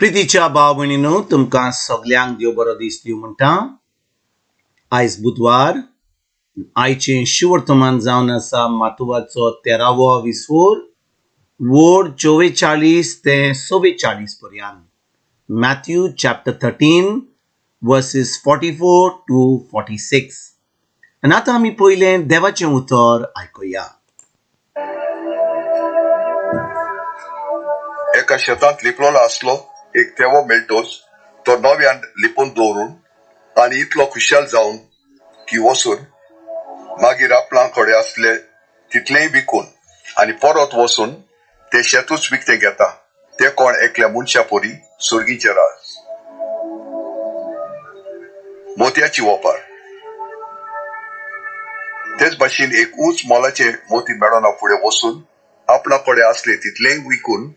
प्रितीच्या भाव भयणीनो, तुमकां सगल्यांक देव बरो दीस दिवं म्हणटा. आयज बुधवार. आयचें शिवर्तमान जावन आसा मातुवाचो तेरावो विसवोर, वोर 44 ते 44 पर्यंत. Matthew chapter 13 verses 44 to 46. आनी आतां आमी पयलें देवाचें उतर आयकुया. एका शेतांत लिपलोलो आसलो एक थेवो मेळटोच तो नव्यान लिपून दवरून आनी इतलो खुशाल जावन की वचून मागीर आपणा कडेन आसले तितलेंय विकून आनी परत वचून ते शेतूच विकतें घेता, ते कोण एकल्या मनशा परी सुर्गीचें राज. मोतयाची ओपार. तेच भाशेन एक ऊंच मोलाचे मोती मेळना फुडें वचून आपणा कडेन आसले तितलेंय विकून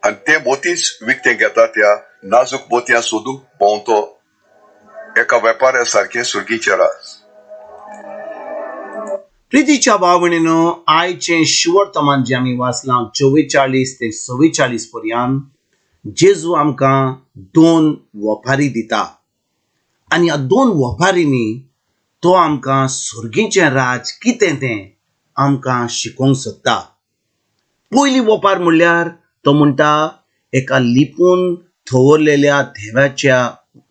आनी ते मोतीच विकतें घेता, त्या नाजूक मोतयां सोदूंक भोंवतो एका वेपाऱ्या सारकें सुर्गीचें राज. प्रितीच्या भाव भयणीनो, आयचें शिवर्तमान जें आमी वाचलां 44 ते 44 पर्यंत, जेजू आमकां दोन वपारी दिता आनी ह्या दोन वपारींनी तो आमकां सुर्गीचें राज कितें तें आमकां शिकोवंक सोदता. पयली वपार म्हणल्यार तो म्हणटा एका लिपून दवरलेल्या देवाच्या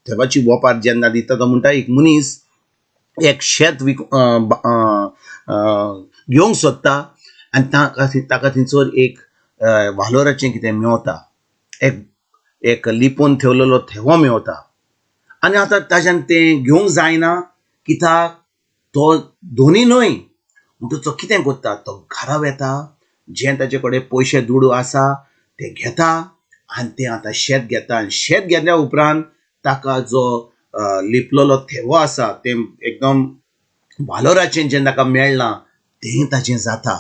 देवाची वपार जेन्ना दिता, तो म्हणटा एक मनीस एक शेत विक घेवंक सोदता आनी ताका थंयसर एक वालोराचें कितें मेवता, एक लिपून ठेवलेलो थेवो मेवता आनी आतां ताज्यान तें घेवंक जायना कित्याक तो धनी न्हय. म्हणटच तो कितें करता, तो घरा वेता, जें ताजे कडेन पयशे दुडू आसा ते घेता आनी तें आतां शेत घेता आनी शेत घेतल्या उपरांत ताका जो लिपलेलो थेवो आसा तें एकदम वालोराचें जें ताका मेळ्ळां तें ताजें जाता.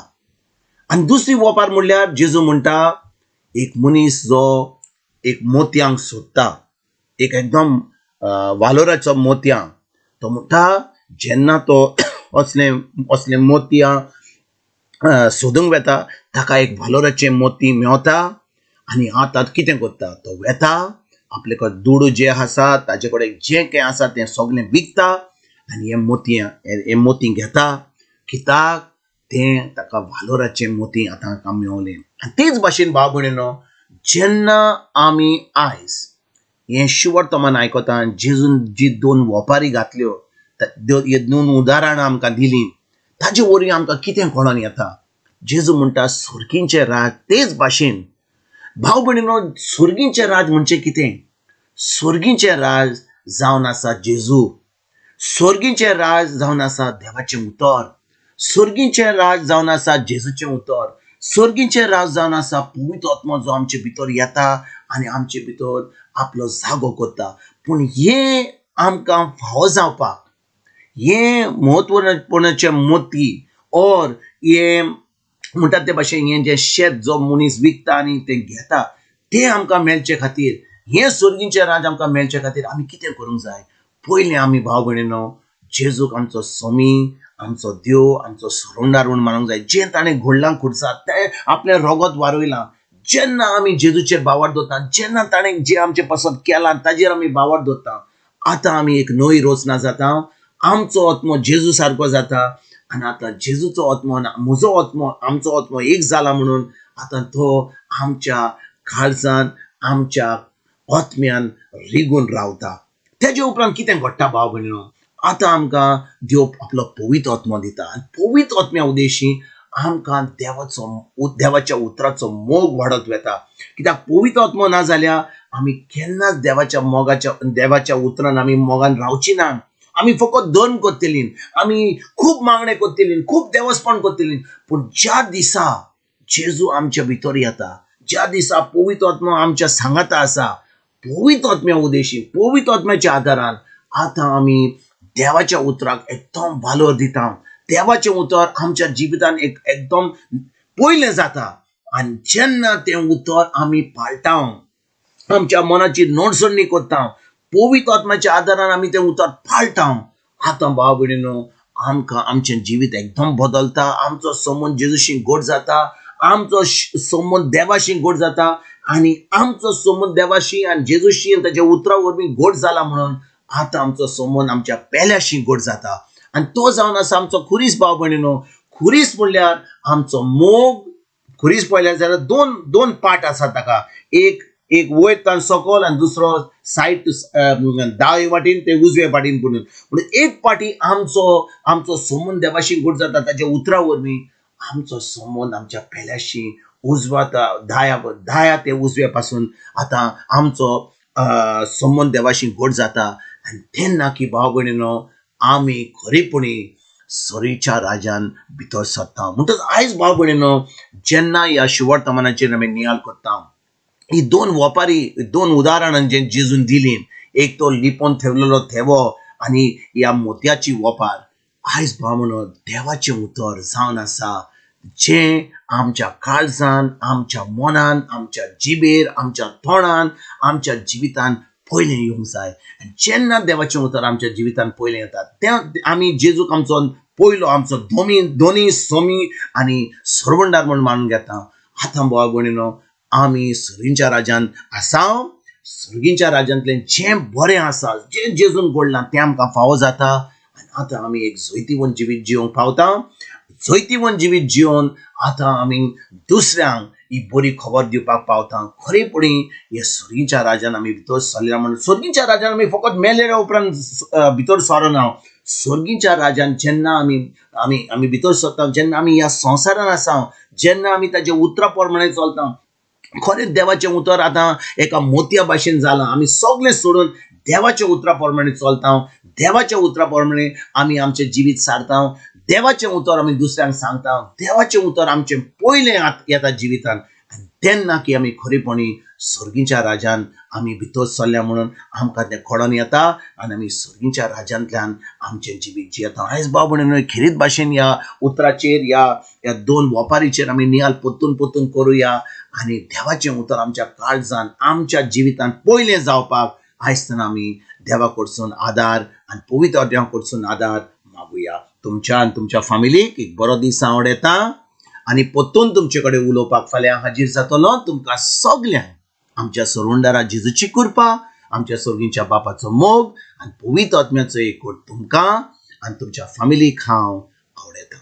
आनी दुसरी वोपार म्हणल्यार जेजू म्हणटा एक मनीस जो एक मोतयांक सोदता, एक एकदम वालोराचो मोतयां, तो म्हणटा जेन्ना तो असले असले मोतयां सोदूंक वेता ताका एक वालोराचें मोती मेवता आनी आतां कितें करता, तो वेता आपले कडेन दुडू जे आसा ताजे कडेन जें कांय आसा तें सगळें विकता आनी हें मोतयां हें मोती घेता कित्याक तें ताका वालोराचें मोती आतां ताका मेवलें. आनी तेच भाशेन भाव भयणीनो, जेन्ना आमी आयज हें शिवर्तमान आयकता, जेजून जी दोन वपारी घातल्यो, ही दोन उदाहरणां आमकां दिलीं, ताजे वरवीं आमकां कितें कळोन येता, जेजू म्हणटा सुर्गींचें राज तेच भाशेन. भाव भयणीनो, सुर्गींचें राज म्हणजे कितें? सुर्गींचें राज जावन आसा जेजू, सुर्गींचें राज जावन आसा देवाचें उतर, सुर्गींचें राज जावन आसा जेजूचें उतर, सुर्गींचें राज जावन आसा पवित्र आत्मो जो आमचे भितर येता आनी आमचे भितर आपलो जागो करता. पूण हें आमकां फावो जावपाक हें म्हत्वपूर्णाचें मोती और हें म्हणटात ते भाशेन हें जें शेत जो मनीस विकता आनी तें घेता तें आमकां मेळचे खातीर, हें सुर्गींचें राज आमकां मेळचे खातीर आमी कितें करूंक जाय? पयलें आमी भाव भयणीनो जेजूक आमचो स्वामी, आमचो देव, आमचो सोडवणार म्हूण मानूंक जाय. जें ताणें घडलां खुर्सार तें आपलें रोगत वारयलां. जेन्ना आमी जेजूचेर भावार्थ दवरता, जेन्ना ताणें जें आमचें पासत केलां ताजेर आमी भावार्थ दवरता, आतां आमी एक नवी रचना जाता, आमचो आत्मो जेजू सारको जाता आनी आतां जेजूचो आत्मो आनी म्हजो आत्मो, आमचो आत्मो एक जाला म्हणून आतां तो आमच्या काळजान, आमच्या आत्म्यान रिगून रावता. तेजे उपरांत कितें घडटा भाव भयणीनो, आतां आमकां देव आपलो पवित्र आत्मो दिता आनी पवित्र आत्म्या उद्देशी आमकां देवाचो, देवाच्या उतराचो मोग वाडत वेता. कित्याक पवित्र आत्मो ना जाल्यार आमी केन्नाच देवाच्या मोगाच्या, देवाच्या उतरान आमी मोगान रावची ना. आमी फकत धर्म करतली, आमी खूब मागणें करतली, खूब देवस्पण करतली. पूण ज्या दिसा जेजू आमच्या भितर येता, ज्या दिसा पवित्र आत्मो आमच्या सांगाता आसा, पवित्र आत्म्या उद्देशी, पवित्र आत्म्याच्या आदारान आतां आमी देवाच्या उतराक एकदम वालोर दिता. देवाचें उतर आमच्या जिवितान एक एकदम पयलें जाता आनी जेन्ना तें उतर आमी पाळटा, आमच्या मनाची नोटसणी करता, पवित्र आत्म्याच्या आदारान आमी तें उतर पाळटा, आतां भाव भयणीनो आमकां आमचें जिवीत एकदम बदलता, आमचो संबंद जेजूशी गोड जाता, आमचो संबंद देवाशी गोड जाता आनी आमचो संबंद देवाशी आनी जेजूशी आनी ताच्या उतरा वरवीं घट जाला म्हणून आतां आमचो संबंद आमच्या पेल्याशी घट जाता. आनी तो जावन आसा आमचो खुरीस भाव भयणीनो. खुरीस म्हणल्यार आमचो मोग. खुरीस पळयल्यार जाल्यार दोन दोन पार्ट आसा ताका, एक एक वयर तान सकल आनी दुसरो सायड दावे वाटेन ते उजवे वाटेन. म्हणून म्हणून एक पाटी आमचो आमचो संबंद देवाशी घट जाता ताच्या उतरा वरवीं, आमचो संबंद आमच्या पेल्याशी उजवा दाया दाया ते उजव्या पासून आतां आमचो संबंद देवाशी घट जाता. आनी तेन्ना की भाव भयणीनो आमी खरेपणी सरीच्या राजान भितर सरता. म्हणटच आयज भाव भयणीनो जेन्ना ह्या शिवर्तमानाचेर आमी नियाळ करता, ही दोन वपारी दोन उदाहरणां जे जेजून दिलीं, एक तो लिपोन ठेवलेलो थेवो आनी ह्या मोतयाची वपार, आयज भाव म्हणून देवाचें उतर जावन आसा जें आमच्या काळजान, आमच्या मनान, आमच्या जिबेर, आमच्या तोंडान, आमच्या जिवितान पयलें येवंक जाय. आनी जेन्ना देवाचें उतर आमच्या जिवितान पयलें येता तें आमी जेजूक आमचो पयलो आमचो दोमी दोनी सोमी आनी सरवंडार म्हूण मानून घेता. आतां भाव भयणीनो आमी सर्गींच्या राजान आसा. सर्गींच्या राजांतलें जें बरें आसा, जें जेजून घडलां तें आमकां फावो जाता. आनी आतां आमी एक जैतिवंत जिवीत जिवंक पावता. जैतिवंत जिवीत जिवन आतां आमी दुसऱ्यांक ही बरी खबर दिवपाक पावता. खरेपणी हे सर्गीच्या राजान आमी भितर सरल्या म्हणून सर्गीच्या राजान आमी फकत मेले उपरांत भितर सरना. सर्गीच्या राजान जेन्ना आमी आमी आमी भितर सरता, जेन्ना आमी ह्या संवसारान आसा, जेन्ना आमी ताच्या उतरा प्रमाणे चलता, खरेंच देवाचें उतर आतां एका मोतया भाशेन जालां. आमी सगळें सोडून देवाच्या उतरा प्रमाणे चलता, देवाच्या उतरा प्रमाणे आमी आमचें जिवीत सारता, देवाचें उतर आमी दुसऱ्यांक सांगता, देवाचें उतर आमचें पयलें येता जिवितान. आनी तेन्ना की आमी खरेपणी सर्गीच्या राजान आमी भितर सरल्या म्हणून आमकां तें कळोन येता आनी आमी सर्गीच्या राजांतल्यान आमचें जिवीत जियेता. आयज भाव भयणीनो खेरीत भाशेन ह्या उतराचेर ह्या ह्या दोन वपारीचेर आमी नियाळ परतून परतून करुया आनी देवाचें उतर आमच्या काळजान आमच्या जिवितान पयलें जावपाक आयज आमी देवा कडसून आदार आनी पवित्र देवा कडसून आदार मागुया. तुमच्या आनी तुमच्या फामिलीक एक बरो दीस आवडता आनी परतून तुमचे कडेन उलोवपाक फाल्यां हाजीर जातलो. तुमकां सगल्यांक आमच्या सरवंडारा जेजूची कृपा, आमच्या सर्गीच्या बापाचो मोग आनी पवित्र आत्म्याचो एकवट तुमकां आनी तुमच्या फामिलीक हांव आवडयतां.